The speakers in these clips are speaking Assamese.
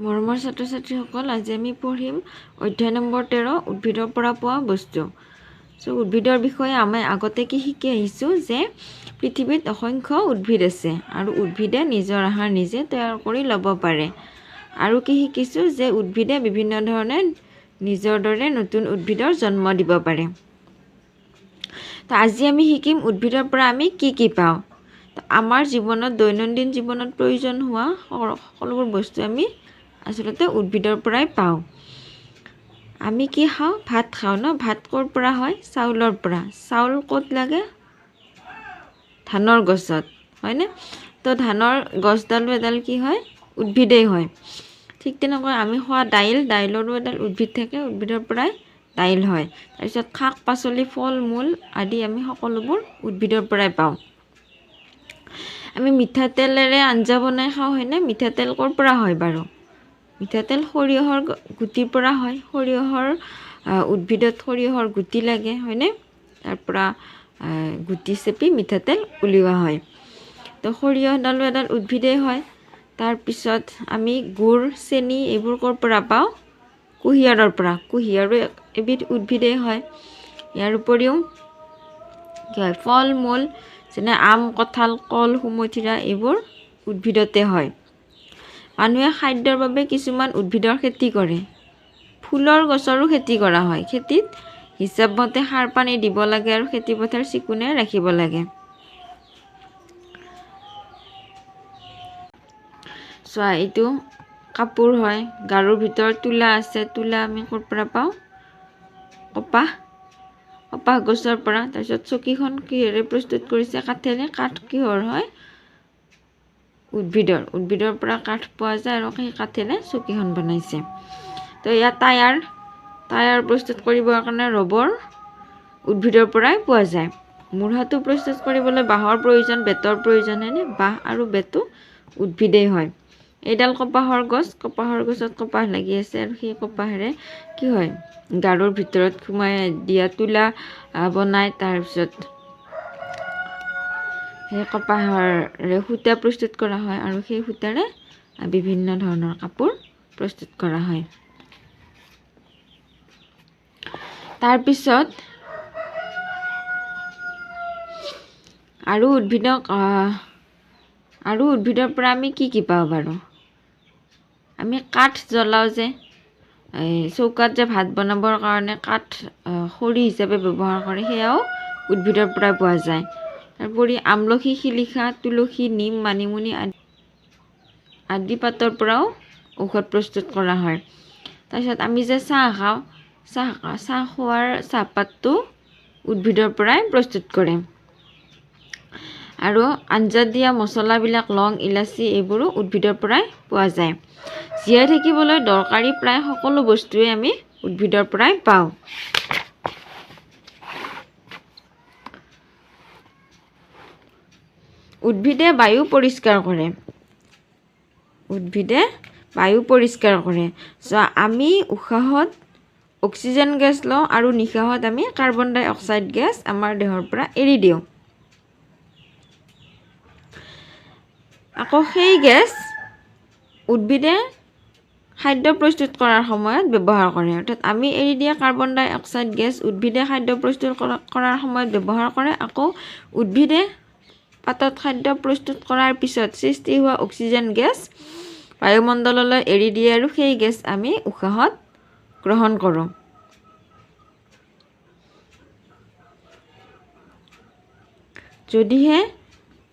মৰমৰ ছাত্ৰ ছাত্ৰীসকল, আজি আমি পঢ়িম অধ্যায় নম্বৰ 13, উদ্ভিদৰ পৰা পোৱা বস্তু। চ' উদ্ভিদৰ বিষয়ে আমি আগতে কি শিকি আহিছোঁ যে পৃথিৱীত অসংখ্য উদ্ভিদ আছে আৰু উদ্ভিদে নিজৰ আহাৰ নিজে তৈয়াৰ কৰি ল'ব পাৰে। আৰু কি শিকিছোঁ যে উদ্ভিদে বিভিন্ন ধৰণে নিজৰ দৰে নতুন উদ্ভিদৰ জন্ম দিব পাৰে। তো আজি আমি শিকিম উদ্ভিদৰ পৰা আমি কি কি পাওঁ। আমাৰ জীৱনত, দৈনন্দিন জীৱনত প্ৰয়োজন হোৱা সকলোবোৰ বস্তু আমি আচলতে উদ্ভিদৰ পৰাই পাওঁ। আমি কি খাওঁ? ভাত খাওঁ ন? ভাত ক'ৰ পৰা হয়? চাউলৰ পৰা। চাউল ক'ত লাগে? ধানৰ গছত, হয়নে? তো ধানৰ গছডালো এডাল কি হয়? উদ্ভিদেই হয়। ঠিক তেনেকৈ আমি খোৱা দাইল, দাইলৰো এডাল উদ্ভিদ থাকে, উদ্ভিদৰ পৰাই দাইল হয়। তাৰপিছত শাক পাচলি, ফল মূল আদি আমি সকলোবোৰ উদ্ভিদৰ পৰাই পাওঁ। আমি মিঠাতেলেৰে আঞ্জা বনাই খাওঁ, হয়নে? মিঠাতেল ক'ৰ পৰা হয় বাৰু? মিঠাতেল সৰিয়হৰ গুটিৰ পৰা হয়। সৰিয়হৰ উদ্ভিদত সৰিয়হৰ গুটি লাগে, হয়নে? তাৰ পৰা গুটি চেপি মিঠাতেল উলিওৱা হয়। তো সৰিয়হডালো এডাল উদ্ভিদেই হয়। তাৰপিছত আমি গুড়, চেনি এইবোৰ ক'ৰ পৰা পাওঁ? কুঁহিয়াৰৰ পৰা। কুঁহিয়াৰো এবিধ উদ্ভিদেই হয়। ইয়াৰ উপৰিও কি হয়? ফল মূল যেনে আম, কঁঠাল, কল, সুমথিৰা এইবোৰ উদ্ভিদতে হয়। মানুহে খাদ্যৰ বাবে কিছুমান উদ্ভিদৰ খেতি কৰে। ফুলৰ গছৰো খেতি কৰা হয়। খেতিত হিচাপমতে সাৰ পানী দিব লাগে আৰু খেতি পথাৰ চিকুণে ৰাখিব লাগে। চোৱা, এইটো কাপোৰ হয়। গাৰুৰ ভিতৰত তুলা আছে। তুলা আমি ক'ৰ পৰা পাওঁ? কপাহ, কপাহ গছৰ পৰা। তাৰপিছত চকীখন কিহেৰে প্ৰস্তুত কৰিছে? কাঠেৰে। কাঠ কিহৰ হয়? উদ্ভিদৰ। উদ্ভিদৰ পৰা কাঠ পোৱা যায় আৰু সেই কাঠেৰে চকীখন বনাইছে। তো ইয়াত টায়াৰ, টায়াৰ প্ৰস্তুত কৰিবৰ কাৰণে ৰবৰ উদ্ভিদৰ পৰাই পোৱা যায়। মূঢ়াটো প্ৰস্তুত কৰিবলৈ বাঁহৰ প্ৰয়োজন, বেতৰ প্ৰয়োজন, হয়নে? বাঁহ আৰু বেতো উদ্ভিদেই হয়। এইডাল কপাহৰ গছ, কপাহৰ গছত কপাহ লাগি আছে আৰু সেই কপাহেৰে কি হয়? গাৰুৰ ভিতৰত সোমাই দিয়া তুলা বনায়। তাৰপিছত সেই কপাহৰে সূতা প্ৰস্তুত কৰা হয় আৰু সেই সূতাৰে বিভিন্ন ধৰণৰ কাপোৰ প্ৰস্তুত কৰা হয়। তাৰপিছত আৰু উদ্ভিদক আৰু উদ্ভিদৰ পৰা আমি কি কি পাওঁ বাৰু? আমি কাঠ জ্বলাওঁ যে, এই চৌকাত যে ভাত বনাবৰ কাৰণে কাঠ খৰি হিচাপে ব্যৱহাৰ কৰে, সেয়াও উদ্ভিদৰ পৰা পোৱা যায়। তাৰোপৰি আমলখি, শিলিখা, তুলসী, নিম, মানিমুনি আদি পাতৰ পৰাও ঔষধ প্ৰস্তুত কৰা হয়। তাৰপিছত আমি যে চাহ খাওঁ, চাহ খোৱাৰ চাহপাতটো উদ্ভিদৰ পৰাই প্ৰস্তুত কৰে। আৰু আঞ্জাত দিয়া মছলাবিলাক লং, ইলাচি এইবোৰো উদ্ভিদৰ পৰাই পোৱা যায়। জীয়াই থাকিবলৈ দৰকাৰী প্ৰায় সকলো বস্তুৱেই আমি উদ্ভিদৰ পৰাই পাওঁ। উদ্ভিদে বায়ু পৰিষ্কাৰ কৰে। উদ্ভিদে বায়ু পৰিষ্কাৰ কৰে। চ' আমি উশাহত অক্সিজেন গেছ লওঁ আৰু নিশাহত আমি কাৰ্বন ডাই অক্সাইড গেছ আমাৰ দেহৰ পৰা এৰি দিওঁ। আকৌ সেই গেছ উদ্ভিদে খাদ্য প্ৰস্তুত কৰাৰ সময়ত ব্যৱহাৰ কৰে। অৰ্থাৎ আমি এৰি দিয়া কাৰ্বন ডাই অক্সাইড গেছ উদ্ভিদে খাদ্য প্ৰস্তুত কৰাৰ সময়ত ব্যৱহাৰ কৰে। আকৌ উদ্ভিদে পাতত খাদ্য প্ৰস্তুত কৰাৰ পিছত সৃষ্টি হোৱা অক্সিজেন গেছ বায়ুমণ্ডললৈ এৰি দিয়ে আৰু সেই গেছ আমি উশাহত গ্ৰহণ কৰোঁ। যদিহে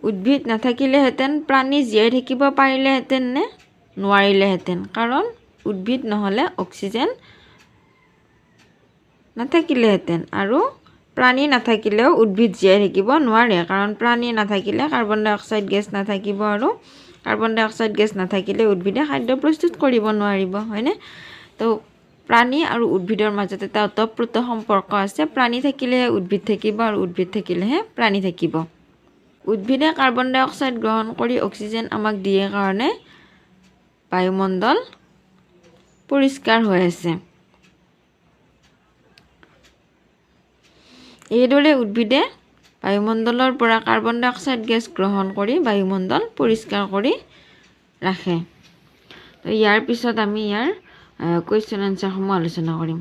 উদ্ভিদ নাথাকিলেহেঁতেন প্ৰাণী জীয়াই থাকিব পাৰিলেহেঁতেন নে? নোৱাৰিলেহেঁতেন। কাৰণ উদ্ভিদ নহ'লে অক্সিজেন নাথাকিলেহেঁতেন আৰু প্ৰাণী নাথাকিলেও উদ্ভিদ জীয়াই থাকিব নোৱাৰে। কাৰণ প্ৰাণী নাথাকিলে কাৰ্বন ডাই অক্সাইড গেছ নাথাকিব আৰু কাৰ্বন ডাই অক্সাইড গেছ নাথাকিলে উদ্ভিদে খাদ্য প্ৰস্তুত কৰিব নোৱাৰিব, হয়নে? তো প্ৰাণী আৰু উদ্ভিদৰ মাজত এটা ওতঃপ্ৰোত সম্পৰ্ক আছে। প্ৰাণী থাকিলেহে উদ্ভিদ থাকিব আৰু উদ্ভিদ থাকিলেহে প্ৰাণী থাকিব। উদ্ভিদে কাৰ্বন ডাই অক্সাইড গ্ৰহণ কৰি অক্সিজেন আমাক দিয়ে কাৰণে বায়ুমণ্ডল পৰিষ্কাৰ হৈ আছে। এইদৰে উদ্ভিদে বায়ুমণ্ডলৰ পৰা কাৰ্বন ডাই অক্সাইড গেছ গ্ৰহণ কৰি বায়ুমণ্ডল পৰিষ্কাৰ কৰি ৰাখে। তো ইয়াৰ পিছত আমি ইয়াৰ কুৱেশ্যন এনচাৰসমূহ আলোচনা কৰিম।